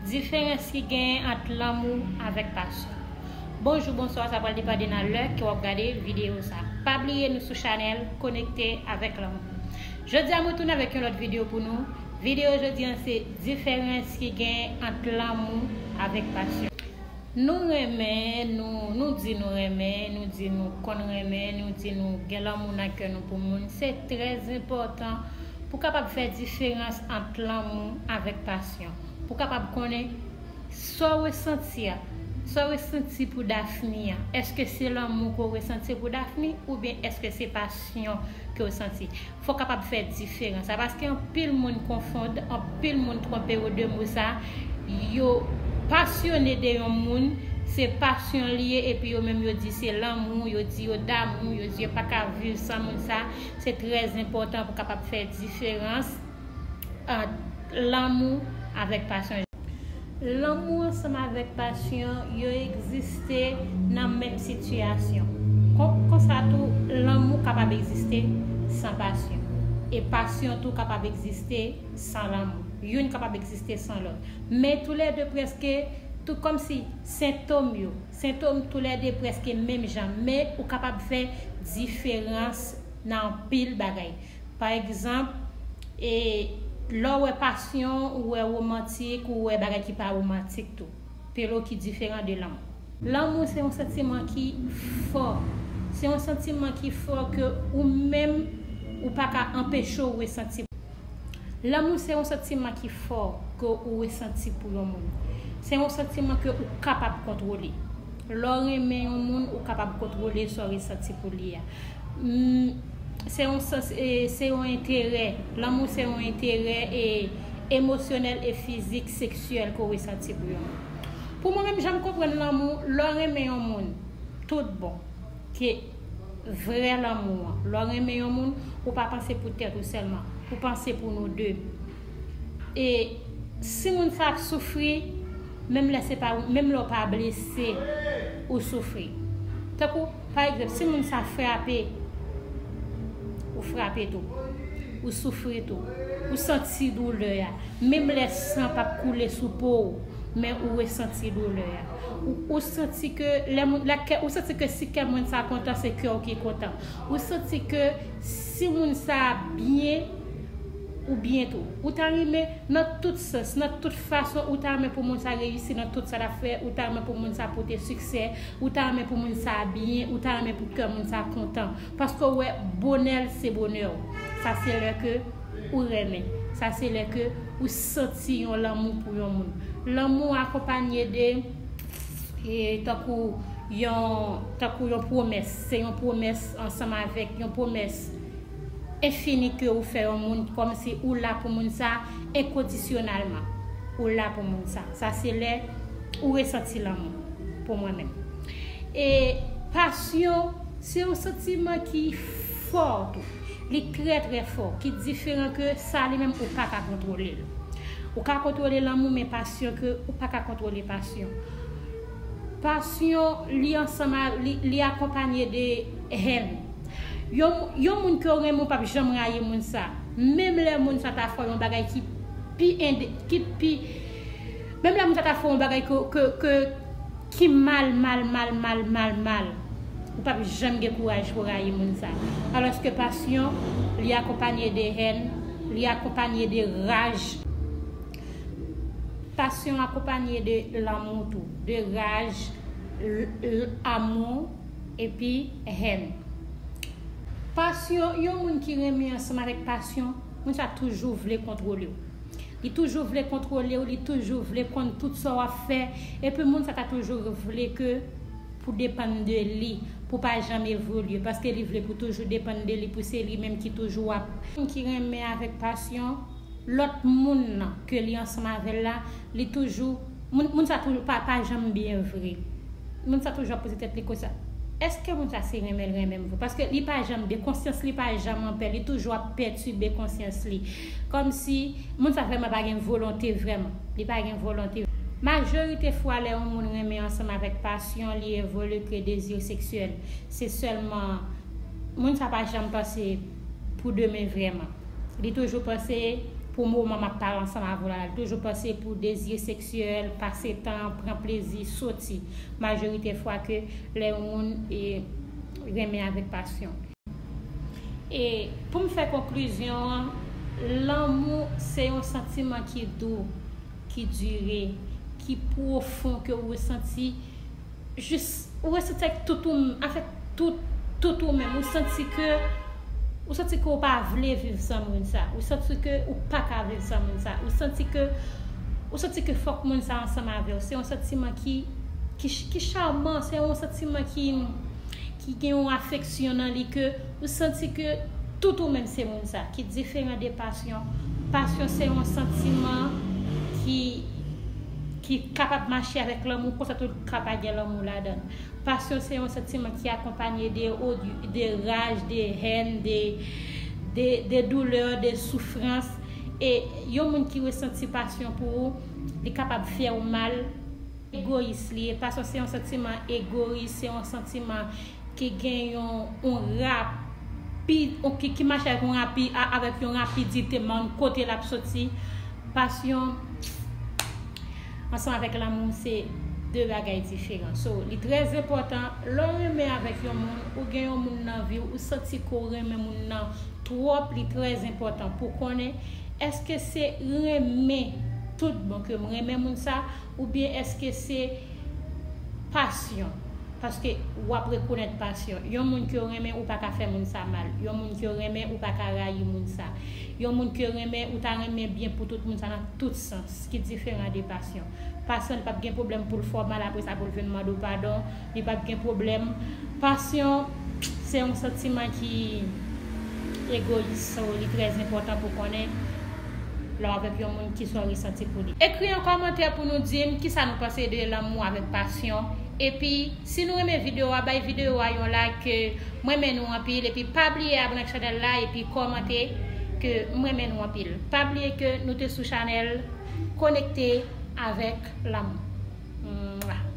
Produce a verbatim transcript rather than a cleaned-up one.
Diferans ki genyen ant lanmou avèk pasyon. Bonjou, bonswa, sa pral depande nan lè ke w ap gade videyo sa. Pa bliye nou sou chanèl Konekte avèk lanmou. Jodi a mwen tounen avèk yon lòt videyo pou nou. Videyo jodi an se diferans ki genyen ant lanmou avèk pasyon. Nou renmen, nou, nou di nou renmen, nou di nou konn renmen, nou di nou gen lanmou nan kè nou pou moun. Se trè enpòtan pou kapab fè diferans ant lanmou avèk pasyon. Pou kapab konnen sa w resanti a, sa w resanti pou Daphne a. Èske se lanmou ke w resanti pou Daphne oubyen èske se pasyon ke w santi? Fò w kapab fè diferans la, paske anpil moun konfonn, anpil moun twonpe yo de mo sa. Yo pasyone de yon moun, se pasyon li ye, epi yo menm yo di se lanmou, yo di yo damou, yo di yo pa ka viv san moun sa. Se trè enpòtan pou kapab fè diferans ant lanmou avèk pasyon. Lanmou ansanm avèk pasyon, yo egziste nan menm sitiyasyon. Kon, konsa tou, lanmou kapab egziste san pasyon. E pasyon tou kapab egziste san lanmou. Youn kapab egziste san lòt. Men toulède prèske, tou kòmsi sentòm yo, sentòm toulède prèske menm jan. Men ou kapab fè diferans nan anpil bagay. Pa egzanp, e, lè w wè pasyon, ou wè womantik, ou wè bagay ki pa womantik tou. Pero ki diferan de lanmou. Lanmou se yon santiman ki fò. Se yon santiman ki fò ke ou menm, ou pa ka anpeche w resanti. Lanmou se yon santiman ki fò ke ou resanti pou yon moun. Se yon santiman ke ou kapab kontwole. Lè w renmen yon moun, ou kapab kontwole sa w resanti pou li a. Mm, se yon sans, e, se yon enterè. Lanmou se yon enterè, e, emosyonèl e fizik, seksyèl ke w resanti pou yon moun. Pou mwen menm, jan m konprann lanmou, lè w renmen yon moun, tout bon, ke vrè lanmou an. Lè w renmen yon moun, ou pa panse pou tèt ou sèlman, ou panse pou nou de. E si moun sa ap soufri, menm lè se pa ou, menm lè w pa blese, ou soufri. Tankou, pa egzanp, si moun sa frape, ou frape tou. Ou soufri tou. Ou santi doulè a. Menm lè san p ap koule sou po w, men ou resanti doulè a. Ou, ou santi ke lè moun, lè kè, ou santi ke si kè moun sa kontan, se kè w ki kontan. Ou santi ke si moun sa byen, ou byen tou. Ou ta renmen nan tout sans, nan tout fason, ou ta renmen pou moun sa reyisi nan tout sa l ap fè, ou ta renmen pou moun sa pote siksè, ou ta renmen pou moun sa byen, ou ta renmen pou kè moun sa kontan. Paske w wè bonè l se bonè w. Sa se lè ke ou renmen. Sa se lè ke ou santi yon lanmou pou yon moun. Lanmou akonpanye de, e, tankou yon, tankou yon pwomès. Se yon pwomès ansanm avèk yon pwomès enfini ke ou fè yon moun, kòmsi ou la pou moun sa enkondisyonèlman. Ou la pou moun sa. Sa se lè ou resanti lanmou pou mwen menm. E pasyon, se yon santiman ki fò tou. Li trè, trè fò, ki diferan ke sa li menm ou pa ka kontwole l. Ou ka kontwole lanmou, men pasyon ke ou pa ka kontwole pasyon. Pasyon, li ansanm a, li, li akonpanye de hèn. Yon, yon moun ke w renmen, ou p ap janm rayi moun sa. Menm lè moun sa ta fè yon bagay ki pi ende, ki pi, menm lè moun sa ta fè yon bagay ke, ke, ke, ki mal, mal, mal, mal, mal, mal, ou p ap janm gen kouraj pou rayi moun sa. Alòske pasyon, li akonpanye de hèn, li akonpanye de raj. Pasyon akonpanye de lanmou tou, de raj, l-, l-, amou, epi hèn. Pasyon, yon moun ki renmen ansanm avèk pasyon, moun sa toujou vle kontwole w. Li toujou vle kontwole w, li toujou vle konn tout sa w ap fè, epi moun sa ta toujou vle ke pou depann de li, pou pa janm evolye, paske li vle pou toujou depann de li, pou se li menm ki toujou ap. Moun ki renmen avèk pasyon, lòt moun nan ke li ansanm avè l la, li toujou, moun, moun sa toujou pa, pa janm byen vre. Moun sa toujou ap poze tèt li konsa, èske moun sa se renmen l renmen m vre? Paske li pa janm byen, konsyans li pa janm anpè, li toujou ap pètibe konsyans li. Kòmsi moun sa vrèman pa gen volonte vrèman. Li pa gen volonte. Majorite fwa lè yon moun renmen ansanm avèk pasyon, li evolye ke dezi seksyèl. Se sèlman moun sa pa janm panse pou demen vrèman. Li toujou panse Pou moman m ap pale ansanm avè w la, l toujou panse pou dezi seksyèl, pase tan, pran plezi, soti. Majorite fwa ke lè yon moun e renmen avèk pasyon. E pou m fè konklizyon an, lanmou se yon santiman ki dou, ki dire, ki pwofon, ke w resanti jis, ou resanti ak tout ou, anfèt, tout, tout ou menm. Ou santi ke, ou santi ke w pa vle viv san moun sa. Ou santi ke ou pa ka viv san moun sa. Ou santi ke, ou santi ke fòk moun sa ansanm avè w. Se yon santiman ki, ki, ki chaman, se yon santiman ki, ki gen yon afeksyon nan li ke ou santi ke tout ou menm se moun sa, ki diferan de pasyon. Pasyon se yon santiman ki, ki kapab mache avèk lanmou, konsa tou ka pa gen lanmou ladan l. Pasyon se yon santiman ki akonpanye de odi, de raj, de hèn, de, de, de doulè, de soufrans. E yon moun ki resanti pasyon pou ou, li kapab fè w mal. Egoyis li ye. Pasyon se yon santiman egoyis, se yon santiman ki gen yon, yon rapid, yon, ki, ki mache avèk yon rapi-, a-, avèk yon rapidite, men kote l ap soti. Pasyon ansanm avèk lanmou se de bagay diferan. So, li trè enpòtan, lè w renmen avèk yon moun, ou gen yon moun nan vi w, ou santi ke w renmen moun nan twòp, li trè enpòtan pou konnen èske se renmen tout bon ke m renmen moun sa, oubyen èske se pasyon? Paske w ap rekonèt pasyon. Yon moun ke w renmen, ou pa ka fè moun sa mal. Yon moun ke w renmen, ou pa ka rayi moun sa. Yon moun ke w renmen, ou ta renmen byen pou tout moun sa nan tout sans, ki diferan de pasyon. Pasyon, li p ap gen pwoblèm pou l fè w mal, apre sa pou l vin mande w padon. Li p ap gen pwoblèm. Pasyon, se yon santiman ki egoyis, so li trè enpòtan pou konnen lè w avèk yon moun kisa w resanti pou li. Ekri yon kòmantè pou nou di m kisa nou panse de lanmou avèk pasyon. Epi, si nou renmen videyo a, bay videyo a yon like, ke m renmen nou anpil. Epi, pa bliye abòne ak chanèl la, epi kòmante ke m renmen nou anpil. Pa bliye ke nou te sou chanèl Konekte avèk lanmou. Mwah.